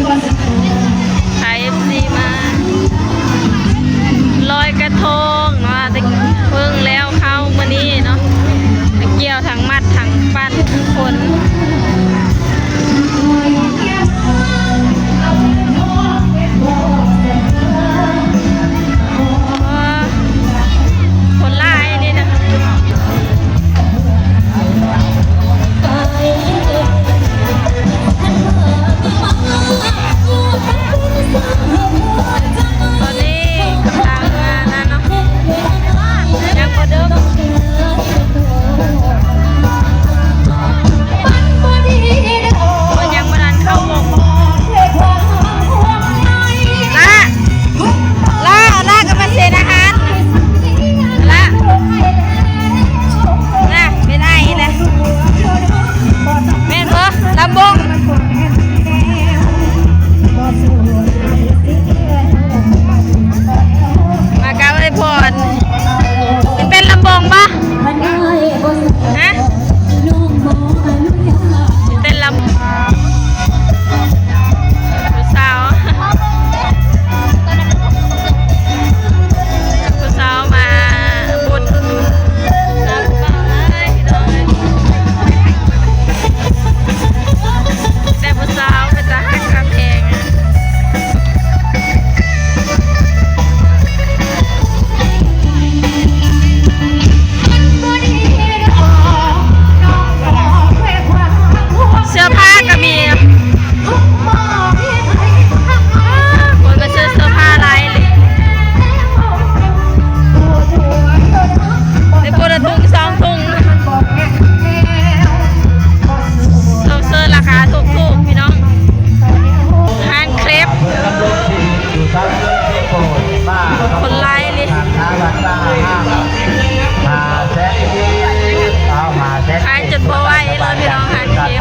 ພາເອັຟຊີມາລອຍກະທົງເນາະ ແຕ່ເພິ່ງແລ້ວເຂົ້າມື້ນີ້ເນາະ ທັງກ່ຽວ ທັງໝັດ ທັງປັ່ນ ທັງຄົນ. ຄົນຫຼາຍນີ້ນະ. ຕອນນີ້ກຳລັງມານັ້ນເນາະ ຍັງບໍ່ເດິກ ຍັງບໍ່ທັນເຂົ້າວົງ. ລະ ລະ ລະກຳມະເສນອາຫານ ລະ ນະ ເປັນໄອນະ ແມ່ນບໍ່ ລຳວົງ ມາກາບອວຍພອນ ເປັນລຳວົງບໍ່? ຮະ? ເຕັ້ນລຳ ຜູ້ສາວ ຜູ້ສາວມາບຸນນຳບ່າວຫຼາຍພີ່ນ້ອງເອີຍ ແຕ່ຜູ້ສາວເປັນຕາຮັກຕາແພງ. ເສື້ອຜ້າກໍມີ ຄົນມາຊື້ເສື້ອຜ້າຫຼາຍອີ່ຫຼີ ໄດ້ຄົນລະຖົງສອງຖົງ ໂຊກເຊີນລາຄາຖືກໆ ພີ່ນ້ອງ ຮ້ານເຄຣບ ຄົນຫຼາຍອີ່ຫຼີ ຂາຍຈົນບໍ່ໄຫວເລີຍພີ່ນ້ອງ ຮ້ານເຄຣບ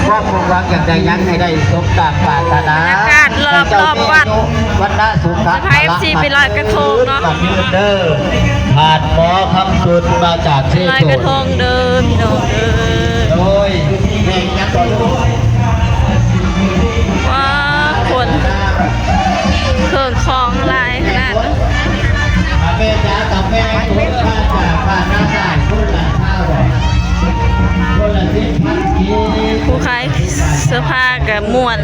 ຄວາມມຸ່ງຫວັງຢາກໄດ້ຫຍັງໃຫ້ໄດ້ສົມດັ່ງປາດຖະໜາ ບັນຍາກາດລອບໆວັດ ວັນນະສຸຂະພາ ເອັຟຊີ ໄປລອຍກະທົງເນາະ ບັດນີ້ເດີ ທ່ານໝໍຄຳສຸນມາຈາກເຊໂຕ ລອຍກະທົງເດີພີ່ນ້ອງເອີຍ ໂດຍ ແມ່ນຫຍັງກໍລູກ ວ້າ ຄົນ ເຄື່ອງຂອງຫຼາຍຂະໜາດ ແມ່ຈາກັບແມ່ໂຕມາຈາກບ້ານນາຊາຍ ຄົນລະຊາວ ຄົນລະສິບພັນກີບ ຜູ້ຂາຍເສື້ອຜ້າກໍມ່ວນ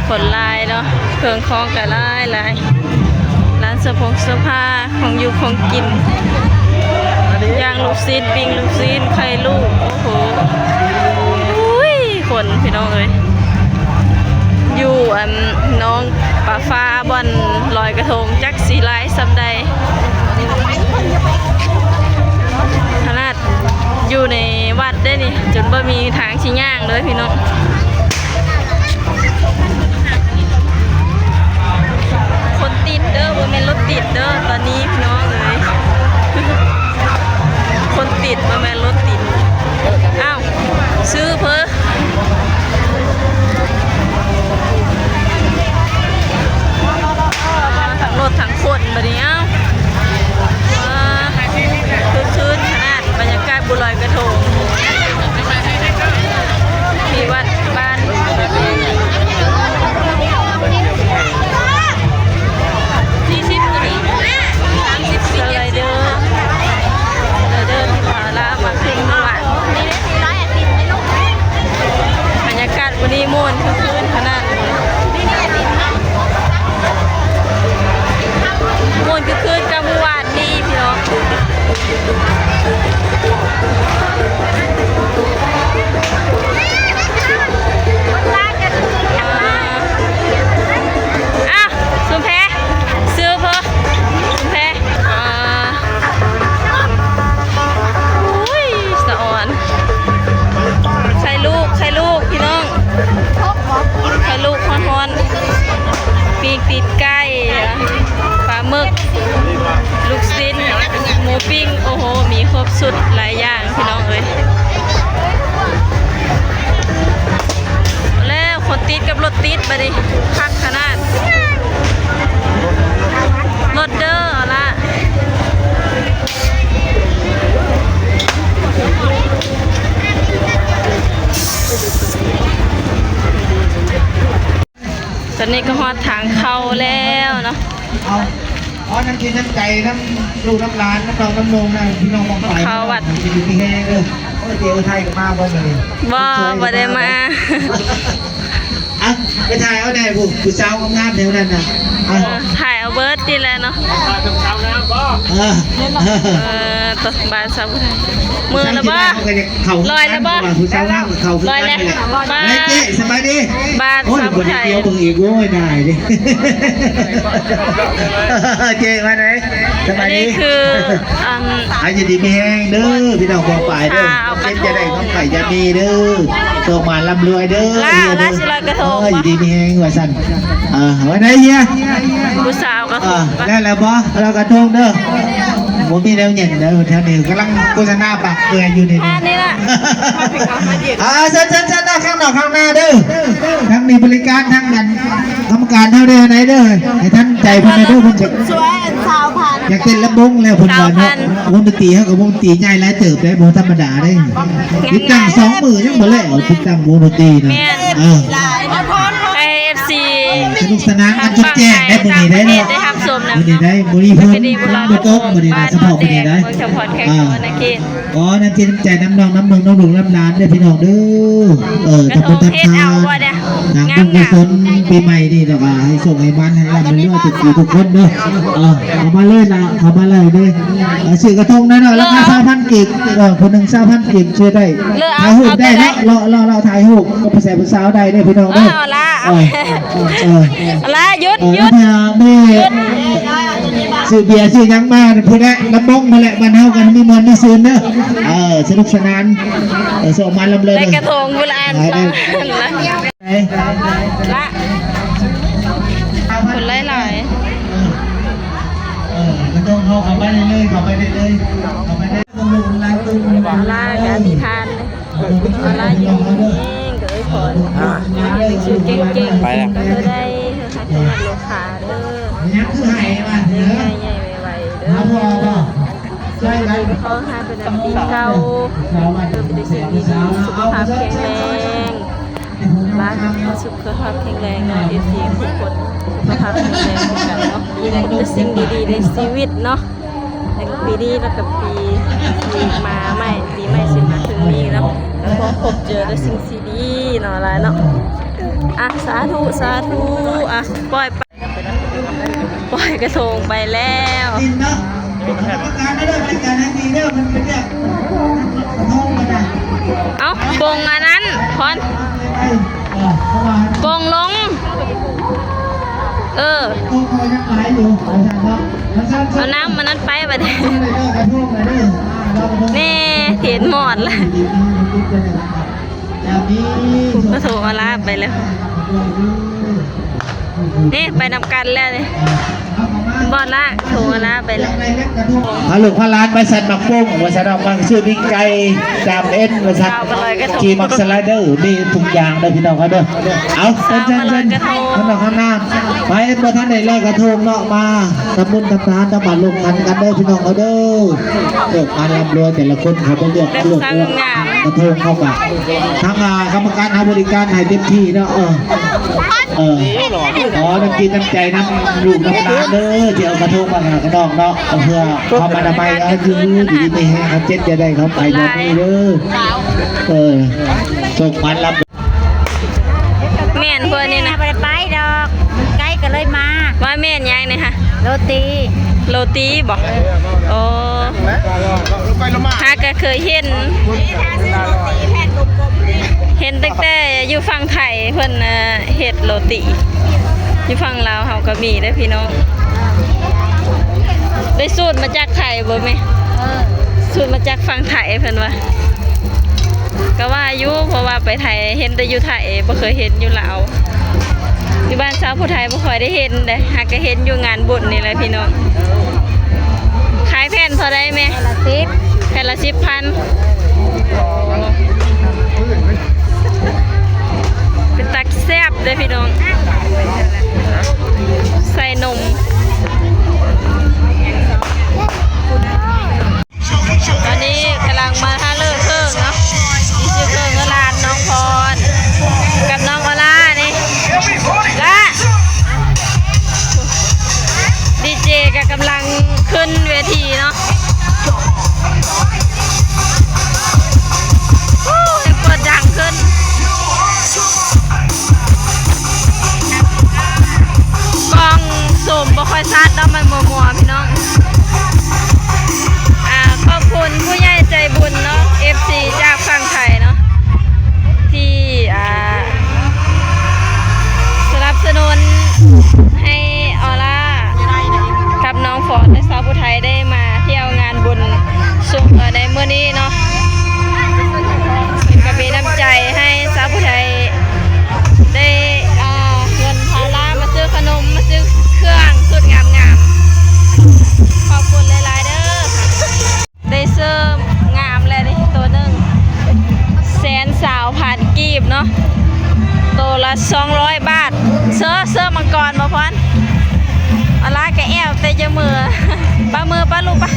ຄົນຫຼາຍເນາະ ເຄື່ອງຂອງກໍຫຼາຍໆ ຮ້ານເສື້ອຜົງເສື້ອຜ້າ ຂອງຢູ່ຂອງກິນ ຢ່າງລູກຊີ້ນ ປີ້ງລູກຊີ້ນ ໄຂ່ລູກ ໂອ້ໂຫ ອຸ້ຍ ຄົນ ພີ່ນ້ອງເອີຍ ຢູ່ອັນໜອງປາຟ້າ ບ່ອນລອຍກະທົງ ຈັກຊິຫຼາຍສ່ຳໃດ ຂະໜາດຢູ່ໃນວັດເດ້ນີ້ ຈົນບໍ່ມີທາງຊິຍ່າງເລີຍພີ່ນ້ອງ. ຄົນຕິດເດີ ບໍ່ແມ່ນລົດຕິດເດີ ຕອນນີ້ພີ່ນ້ອງເອີຍ ຄົນຕິດ ບໍ່ແມ່ນລົດຕິດ. ອ້າວ ຊື້ເພີ້ ທັງລົດທັງຄົນບັດນີ້ ອ້າວ ອ່າ ຄຶກຄື້ນຂະໜາດ ບັນຍາກາດບຸນລອຍກະທົງ ທີ່ວັດບ້ານ ສີ່ສິບ ສະໄລເດີ ສະໄລເດີທີ່ພາລາມາຂຶ້ນເມື່ອວານ ບັນຍາກາດມື້ນີ້ມ່ວນຄຶກຄື້ນຂະໜາດ ມ່ວນຄຶກຄື້ນກວ່າມື້ວານ ນີ້ພີ່ນ້ອງ ອ້າວ ຊຸມແພ ຊື້ເພິ່ນ ຊຸມແພ ອ່າ ໂອ້ຍ ສະອອນ ໄຂ່ລູກ ໄຂ່ລູກ ພີ່ນ້ອງ ໄຂ່ລູກຮ້ອນໆ ປີ້ງຕີນໄກ່ ປາໝຶກ ລູກຊີ້ນ ໝູປີ້ງ ໂອ້ໂຫ ມີຄົບຊຸດຫຼາຍຢ່າງ ພີ່ນ້ອງເອີຍ ແລ້ວຄົນຕິດກັບລົດຕິດບັດນີ້ ຄັກຂະໜາດ ລົດເດີລະ. ຕອນນີ້ກໍຮອດທາງເຂົ້າແລ້ວເນາະ ເອົາ ເອົານ້ຳຈິດນ້ຳໃຈນຳລູກນຳຫຼານ ນຳນ້ອງນຳນົງນະ ພີ່ນ້ອງປ້ອງປາຍ ເຂົ້າວັດ ຢູ່ດີມີແຮງເດີ. ໂອ້ຍ ເຈໄທກໍມາບໍ່ມື້ນີ້? ບໍ່ ບໍ່ໄດ້ມາ. ອ່ະ ໄປຖ່າຍເອົາແດ່ ຜູ້ ຜູ້ສາວງາມໆແຖວນັ້ນນະ ອ່ະ ເອີ ຖ່າຍເອົາເບິດນີ້ແຫຼະເນາະ. ເອີ ເອີ ຕະ ບ້ານສາວຜູ້ໄທ ເມືອລະບໍ່? ລອຍລະບໍ່? ຜູ້ສາວງາມກໍເຂົ້າຄືກັນແຫຼະ. ເອີ ເຈ້ ສະບາຍດີ. ບ້ານ ໂອ້ຍ ສາວຜູ້ໄທ ບໍ່ໄດ້ທ່ຽວເບິ່ງອີກ ໂອ້ຍ ໄດ້ເດ້. ເຈ້ ມາໄດ໋? ສະບາຍດີ. ອັນນີ້ຄື ອັນ ອ່ະ ຢູ່ດີມີແຮງເດີ ພີ່ນ້ອງປ້ອງປາຍເດີ. ເຈັບຢ່າໄດ້ ຄວາມໄຂ້ຢ່າມີເດີ ໂຊກໝານລ່ຳລວຍເດີ ລະ ເຮຍເດີ ລະຊິລອຍກະທົງ ເອີ ຢູ່ດີມີແຮງວ່າຊັ້ນ. ເອີ ວ່າໄດ໋ເຮຍ? ຜູ້ສາວກະ ອ່າ ໄດ້ແລ້ວບໍ່? ລອຍກະທົງເດີ. ບໍ່ມີແນວເຢັນເດີ ແຖວນີ້ກຳລັງໂຄສະນາປາກເປື່ອຍຢູ່ນີ້. ອັນນີ້ລະ ອ່າ ເຊີນໆໆ ເນາະ ຂ້າງນອກຂ້າງໜ້າເດີ. ທາງນີ້ບໍລິການ ທາງນັ້ນກຳມະການເຮົາເດີ ອັນໃດເດີ ໃຫ້ທັນໃຈເພິ່ນແດ່ເດີ. ເພິ່ນຈະ ສວຍອັນຊາວພັນ ຢາກເຕັ້ນລຳວົງແລ້ວເພິ່ນວ່າເນາະ. ວົງດົນຕີເຮົາກໍວົງຕີໃຫຍ່ຫຼາຍເຕີບເດ້ ບໍ່ທຳມະດາເດ້. ຕິດຕັ້ງສອງມື້ຍັງບໍ່ແລ້ວ ຕິດຕັ້ງວົງດົນຕີນະ. ເອີ ໃຫ້ເອັຟຊີ ສະໜຸກສະໜານກັນຈົນແຈ້ງໄດ້ມື້ນີ້ໄດ້ເນາະ. ມື້ນີ້ໄດ້ ມື້ນີ້ຝົນບໍ່ຕົກ ມື້ນີ້ນະ ສະເພາະມື້ນີ້ໄດ້. ອ່າ ຂໍນ້ຳຈິດນ້ຳໃຈນຳນ້ອງນຳນົງ ນຳລູກນຳຫຼານເດີພີ່ນ້ອງເດີ. ເອີ ທຳບຸນທຳທານ ສ້າງບຸນກຸສົນປີໃໝ່ນີ້ ແລ້ວກໍໃຫ້ໂຊກໃຫ້ໝານ ໃຫ້ລ່ຳໃຫ້ລວຍທຸກຜູ້ທຸກຄົນເດີ. ເອີ ເຂົ້າມາເລີຍລະ ເຂົ້າມາເລີຍເດີ. ເອີ ຊື້ກະທົງເດີເນາະ ລາຄາຊາວພັນກີບ ເອີ ຜູ້ໜຶ່ງຊາວພັນກີບ ຊື້ໄດ້. ຖ່າຍຮູບໄດ້ເນາະ ເລາະ ເລາະ ເລາະຖ່າຍຮູບກັບຜູ້ຊາຍຜູ້ສາວໄດ້ເດີພີ່ນ້ອງເດີ. ເອີ ເອີ ເອີ ລະ ຢຸດ ຢຸດ ຊື້ເບຍຊື້ຫຍັງມາພຸ້ນແຫຼະ ລຳວົງພຸ້ນແຫຼະ ບ້ານເຮົາກັນມີມ່ວນມີຊື່ນເດີ. ເອີ ສະໜຸກສະໜານ ເອີ ໂຊກໝານລ່ຳລວຍເດີ. ໄດ້ກະທົງພຸ້ນລະ ອັນ ລະ ຄົນຫຼາຍໆ. ເອີ ເອີ ກະທົງເຮົາເຂົ້າໄປເລີຍ ເຂົ້າໄປເລີຍ ເຂົ້າໄປເລີຍ. ລາກະອະທິຖານ ລາຢູ່ດີມີແຮງ ກໍເອີຍຂໍໃຫ້ເຮັດທຸລະກິດເກັ່ງໆ ໄປແລ້ວ ກໍເອີຍໄດ້ ໃຫ້ເຮັດລູກຄ້າເດີ ໃຫຍ່ໆໄວໆເດີ. ຂໍໃຫ້ເປັນແບບນີ້ເກົ່າ ເອີ ເປັນແບບນີ້ ສຸຂະພາບແຂງແຮງ ບ້ານສຸຂະພາບແຂງແຮງເນາະ ເອັຟຊີທຸກຄົນ ສຸຂະພາບແຂງແຮງຄືກັນເນາະ ມີແຕ່ສິ່ງດີໆໃນຊີວິດເນາະ. ໃນປີນີ້ ແລ້ວກໍປີທີ່ມາໃໝ່ ປີໃໝ່ຊິມາເຖິງນີ້ເນາະ ກໍຂໍພົບເຈີແຕ່ສິ່ງທີ່ດີເນາະ ຫຼາຍເນາະ. ອ່ະ ສາທຸ ສາທຸ. ອ່ະ ປ່ອຍໄປ ປ່ອຍກະທົງໄປແລ້ວ. ເອົ້າ ປົງອັນນັ້ນ ພອນ ປົງລົງ ເອີ ເອົານ້ຳອັນນັ້ນໄປບັດນີ້ ແນ່ ເຫັນໝອດລະ ກະໂທງອາລາໄປແລ້ວ ນີ້ ໄປນຳກັນແລ້ວນີ້ ບໍ່ລະ ໂທງອາລາໄປແລ້ວ. ພາລູກພາຫຼານໄປສັນໝາກໂປ່ງ ວ່າຊັ້ນເນາະ ມັກຊື້ປີ້ງໄກ່ ດາມເອັນ ວ່າຊັ້ນ ຂີ່ມັກສະໄລເດີ ມີທຸກຢ່າງເດີພີ່ນ້ອງເຮົາເດີ. ເອົາ ເຊີນໆ ເຊີນ ຂ້າງນອກຂ້າງໜ້າ ໃຜບໍ່ທັນໄດ້ລອຍກະໂທງເນາະ ມາທຳບຸນທຳທານທຳບາດລົງຂັນກັນເດີພີ່ນ້ອງເຮົາເດີ. ໂຊກມາລ່ຳລວຍ ແຕ່ລະຄົນເຂົາໄປເລືອກ ເລືອກ ເລືອກກະໂທງເຂົາກະ ທາງ ອ່າ ກຳມະການເຮົາບໍລິການໃຫ້ເຕັມທີ່ເນາະ. ເອີ ເອີ ຂໍນ້ຳຈິດນ້ຳໃຈນຳລູກນຳຫຼານເດີ ທີ່ເອົາກະໂທງມາໃຫ້ນ້ອງເນາະ ເພື່ອຄວາມອະນາໄມ ເອີ ຢູ່ດີມີແຮງ ເຈັບຢ່າໄດ້ ເຂົ້າໄປແບບນີ້ເດີ. ເອີ ໂຊກໝານລ່ຳ ແມ່ນບໍ່ນີ້ນະ? ບໍ່ໄດ້ໄປດອກ ມັນໄກກໍເລີຍມາ. ວ່າແມ່ນຫຍັງນີ້ຫະ? ໂລຕີ. ໂລຕີບໍ່? ໂອ້ ຫາກະເຄີຍເຫັນ ເຫັນຕັ້ງແຕ່ຢູ່ຝັ່ງໄທເພິ່ນ ເຮັດໂລຕີ ຢູ່ຝັ່ງລາວເຮົາກໍມີເດ້ພີ່ນ້ອງ. ໄດ້ສູດມາຈາກໄທບໍ່ແມ່? ເອີ ສູດມາຈາກຝັ່ງໄທເພິ່ນວ່າ. ກໍວ່າຢູ່ ເພາະວ່າໄປໄທເຫັນແຕ່ຢູ່ໄທ ບໍ່ເຄີຍເຫັນຢູ່ລາວ. ຢູ່ບ້ານຊາວຜູ້ໄທບໍ່ຄ່ອຍໄດ້ເຫັນເດ້ ຫາກະເຫັນຢູ່ງານບຸນນີ້ແຫຼະພີ່ນ້ອງ. ຂາຍແຜ່ນເທົ່າໃດແມ່? ແຜ່ນລະສິບ ແຜ່ນລະສິບພັນ. ເປັນຕາແຊບເດ້ພີ່ນ້ອງ ໃສ່ນົມ. ຕອນນີ້ກຳລັງມາຫາເລີເຄິ່ງເນາະ ນີ້ຊື່ເຄິ່ງເຮືອນຫຼານນ້ອງພອນ ກັບນ້ອງອອລານີ້ ລະ ຊາວພັນກີບເນາະ ໂຕລະສອງຮ້ອຍບາດ. ເຊີ ເຊີມັງກອນບໍ່ພອນ? ເອົາລະ ກະແອວແຕ່ຈະເມືອ ປະເມືອ ປະລູກ ປະ.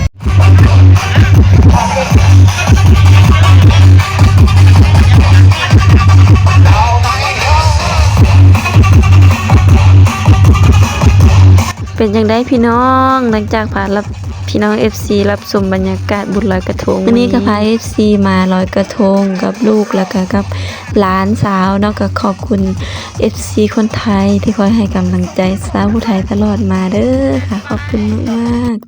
ເປັນຈັ່ງໃດພີ່ນ້ອງ? ຫຼັງຈາກພາ ພີ່ນ້ອງເອັຟຊີ ຮັບຊົມບັນຍາກາດບຸນລອຍກະທົງ ມື້ນີ້ກໍພາເອັຟຊີມາລອຍກະທົງກັບລູກ ແລ້ວກໍກັບຫຼານສາວເນາະ. ກໍຂອບຄຸນເອັຟຊີຄົນໄທທີ່ຄອຍໃຫ້ກຳລັງໃຈສາວຜູ້ໄທຕະຫຼອດມາເດີຄ່ະ. ຂອບຄຸນມາກໆ.